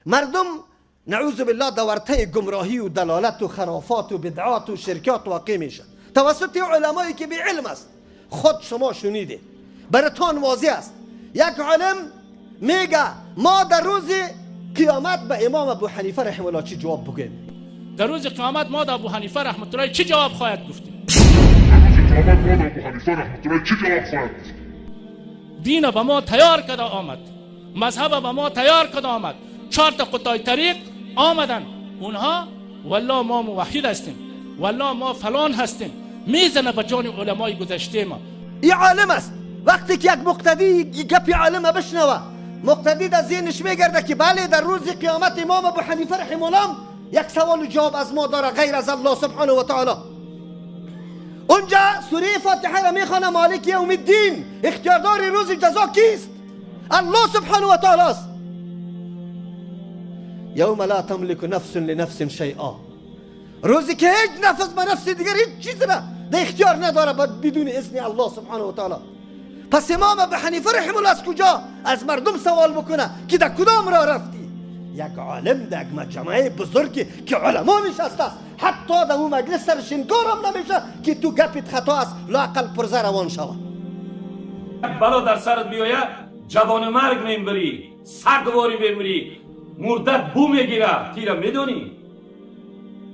مردم نعوذ بالله در ورطه گمراهی و دلالت و خرافات و بدعات و شرکات واقع میشه توسط علمایی که بی علم است. خود شما شنیده، براتان واضح است. یک عالم میگه ما در روز قیامت به امام ابو حنیفه رحمه الله چی جواب بگیم؟ در روز قیامت ما در ابو حنیفه رحمت الله چی جواب خواهد گفتیم؟ دین به ما تیار کرده آمد، مذهب به ما تیار کرده آمد، 4 تا قطاع طریق آمدن، اونها والله ما موحد هستیم، والله ما فلان هستیم، میزنه به جان علمای گذشته ما. این عالم است. وقتی که یک مقتدی گپی عالم بشنوه، مقتدی در ذهنش میگرده که بله در روز قیامت امام ابو حنیفه رحمه الله یک سوال و جواب از ما داره غیر از الله سبحانه و تعالی. اونجا سوره فاتحه را میخوانه، مالک یوم الدین، اختیاردار روز جزا کیست؟ الله سبحانه و تعالی است. یوم لا تملک نفس لنفس شیئا، روزی که هیچ نفس به نفس دیگر هیچ چیز را در اختیار نداره بدون اذن الله سبحانه و تعالی. پس امام ابو حنیفه رحمه الله از کجا از مردم سوال بکنه که در کدام راه رفتی؟ یک عالم در یک مجمع بزرگی که علما نشسته است، حتی در اون مجلس سرش انکار هم نمیشه که تو گپت خطا است، لااقل پرزه روان شوه. بلا در سرت بیاید جوان مرگ میبری، سگواری میبری، مردت بو میگیره، تیره میدونی.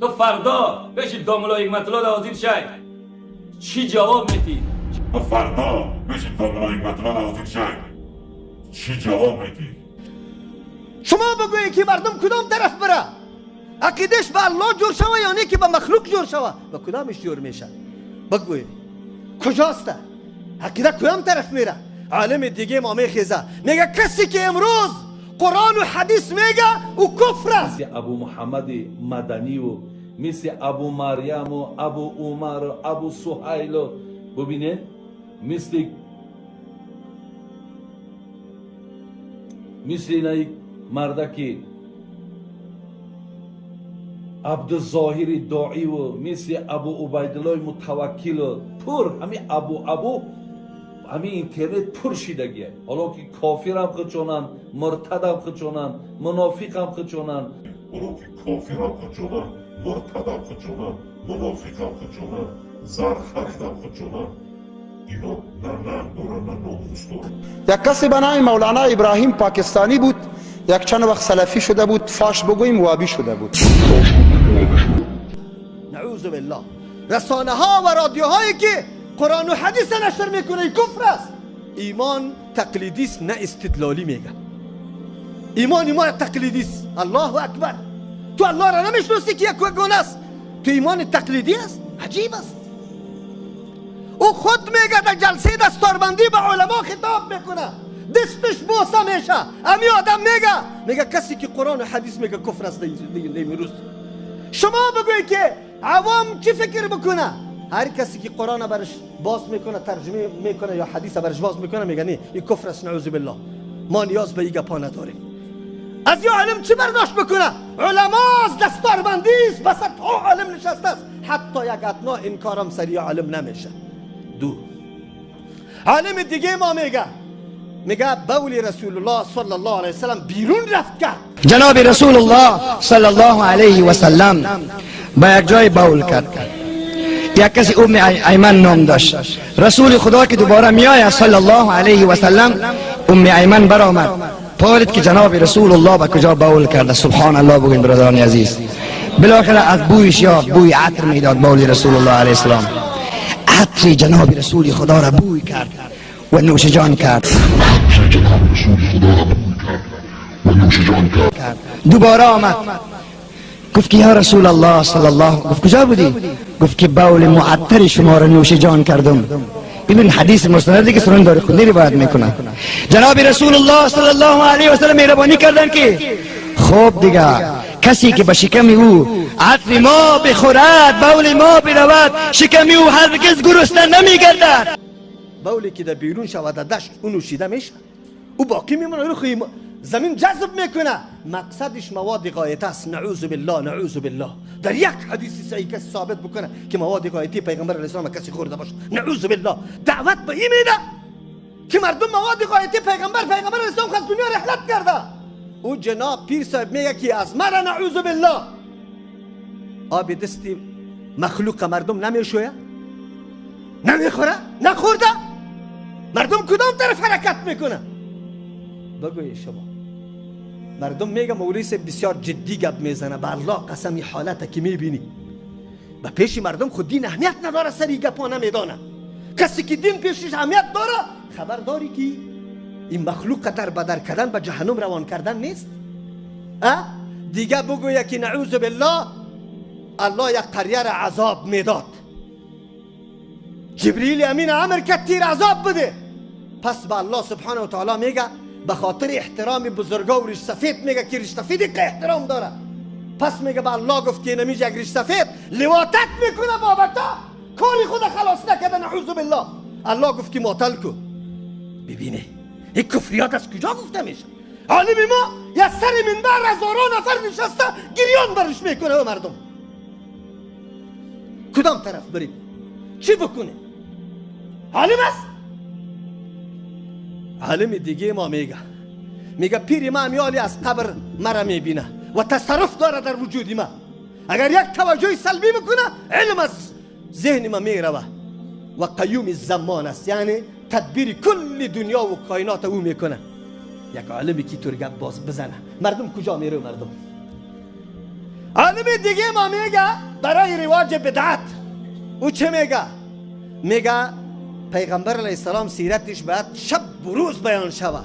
تو فردا پیش داملا حکمت الله حاضر شی چی جواب میدی؟ تو فردا پیش داملا حکمت الله حاضر شی چی جواب میدی؟ شما بگویی که مردم کدام طرف بره؟ عقیدش به الله جور شوه یا نه که به مخلوق جور شوه؟ به کدامش جور میشه؟ بگویی کجاست؟ عقیده کدام طرف میره؟ عالم دیگه ما میخیزه میگه کسی که امروز قرآن و حدیث میگه او کفر است. مثل ابو محمد مدنی و مثل ابو مریم و ابو عمر و ابو سهیل و ببینه، مثل اینا مردکی عبدالظاهر داعی و مثل ابو عبیدالله متوکل و پر همین ابو همین اینترنت پر شیدگیه. حالا که کافر هم خودشونن، مرتد هم خودشونن، منافق هم خودشونن. حالا که کافر هم خودشونن، مرتد هم خودشونن، منافق هم خودشونن، زرخرید هم خودشونن. اینا نه ننگ دارن نه ناموس دارن. یک کسی به نام مولانا ابراهیم پاکستانی بود، یک چند وقت سلفی شده بود، فاش بگوییم وابی شده بود. نعوذ بالله. رسانه ها و رادیوهایی که قرآن و حدیث نشر میکنه کفر است. ایمان تقلیدی است نه استدلالی. میگه ایمان تقلیدی است. الله اکبر، تو الله را نمیشناسی که یک گونه است، تو ایمان تقلیدی است. عجیب است. او خود میگه در جلسه دستاربندی به علما خطاب میکنه، دستش بوسه میشه. امی آدم میگه کسی که قرآن و حدیث میگه کفر است. امروز شما بگویی که عوام چی فکر بکنه؟ هر کسی که قرآن برش باز میکنه، ترجمه میکنه یا حدیث برش باز میکنه، میگه نه این کفر است، نعوذ بالله، ما نیاز به این گپا نداریم. از یه عالم چی برداشت بکنه؟ علما از دستاربندی است، بس عالم نشسته است، حتی یک ادنا انکارم سریع عالم نمیشه. دو عالم دیگه ما میگه بول رسول الله صلی الله علیه وسلم بیرون رفت کرد. جناب رسول الله صلی الله علیه و سلم به یک جای بول کرد. یک کسی ام ایمن نام داشت. رسول خدا که دوباره میآید صلی الله علیه و سلم، ام ایمن برآمد، پارید که جناب رسول الله به کجا بول کرده. سبحان الله بگوین برادران عزیز. بالاخره از بویش یافت، بوی عطر میداد بول رسول الله علیه السلام. عطر جناب رسول خدا را بوی کرد و نوش جان کرد. دوباره آمد گفت که یا رسول الله صلی الله، گفت کجا بودی؟ گفت که بول معطر شما را نوش جان کردم. ببین حدیث مستندی که سنن دارقطنی روایت میکنه. جناب رسول الله صلی الله علیه و سلم مهربانی کردن که خب دیگه کسی که به شکم او عطر ما بخورد، بول ما برود، شکم او هرگز گرسنه نمیگردد. بولی که در بیرون شود در دشت او نوشیده میشه، او باقی میمونه، رو زمین جذب میکنه. مقصدش مواد غایطه است. نعوذ بالله، نعوذ بالله. در یک حدیث صحیح کسی ثابت بکنه که مواد غایطه پیغمبر علیه السلام کسی خورده باشه، نعوذ بالله. دعوت به این میده که مردم مواد غایطه پیغمبر علیه السلام از دنیا رحلت کرده، او جناب پیر صاحب میگه که از مرا نعوذ بالله آب دستی مخلوق مردم نمیشویه، نمیخوره، نخورده. مردم کدام طرف حرکت میکنه؟ بگوی شما. مردم میگه مولوی صاحب بسیار جدی گپ میزنه، به الله قسم این حالت که میبینی به پیش مردم خود دین اهمیت نداره، سری گپا نمیدانه. کسی که دین پیشش اهمیت داره خبر داری که این مخلوق در بدر کردن به جهنم روان کردن نیست. دیگه بگویه که نعوذ بالله الله یک قریه را عذاب میداد، جبریل امین امر کرد تیر عذاب بده. پس به الله سبحانه و تعالی میگه به خاطر احترام بزرگا و ریش سفید، میگه که ریش سفید که احترام داره. پس میگه به الله گفت که نمیشه یک ریش سفید لواطت میکنه بابتا، کاری خود خلاص نکرده نعوذ بالله. الله گفت که معطل کو. ببینه این کفریات از کجا گفته میشه؟ عالم ما یه سر منبر هزاران نفر نشسته گریان برش میکنه و مردم کدام طرف بریم؟ چی بکنه؟ عالم است. عالم دیگه ما میگه پیر ما میالی از قبر مرا میبینه و تصرف داره در وجود ما، اگر یک توجه سلبی بکنه علم از ذهن ما میروه و قیوم زمان است، یعنی تدبیر کل دنیا و کائنات او میکنه. یک عالمی که طور گپ باز بزنه مردم کجا میره مردم؟ عالم دیگه ما میگه برای رواج بدعت او چه میگه؟ میگه پیغمبر علیه السلام سیرتش باید شب و روز بیان شوه،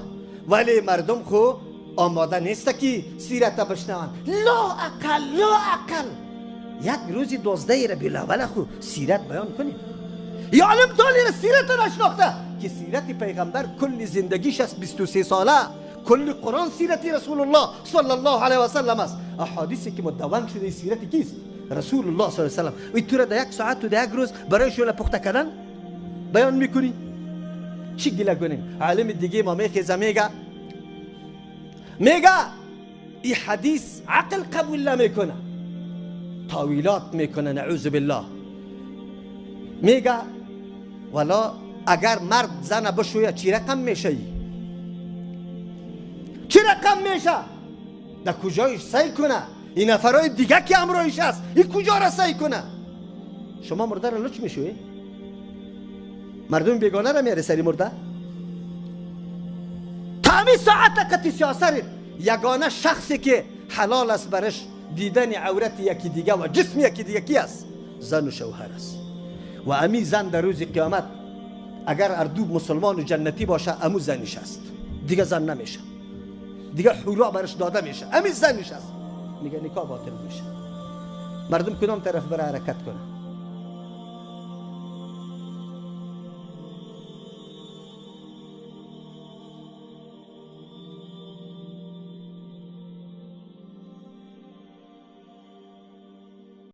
ولی مردم خو آماده نیست که سیرت بشنون. لا اقل لا اقل یک روزی 12 ربیع الاول خو سیرت بیان کنیم. یا عالم تالی را سیرت نشناخته که سیرت پیغمبر کل زندگیش است 23 ساله، کل قرآن سیرت رسول الله صلی الله علیه و سلم است. احادیثی که مدون شده سیرت کیست؟ رسول الله صلی الله علیه و سلم. و تو را در یک ساعت و در یک روز برای شوله پخته کردن بیان میکنی؟ چی گله کنیم؟ عالم دیگه ما میخیزه میگه این حدیث عقل قبول نمیکنه، تاویلات میکنه نعوذ بالله. میگه والا اگر مرد زن بشویه چی رقم میشه؟ چی رقم میشه؟ در کجایش سعی کنه؟ این نفرای دیگه که همراهش است این کجا را سعی کنه؟ شما مرده را لچ میشوی؟ مردم بیگانه را میاره سری مرده؟ تا همین ساعت قطی سیاست یگانه شخصی که حلال است برش دیدن عورت یکی دیگه و جسم یکی دیگه کی است؟ زن و شوهر است. و امی زن در روز قیامت اگر اردو مسلمان و جنتی باشه امو زنش است، دیگه زن نمیشه، دیگه حورا برش داده میشه، امی زنش است. میگه نکاح باطل میشه. مردم کدام طرف برای حرکت کنه؟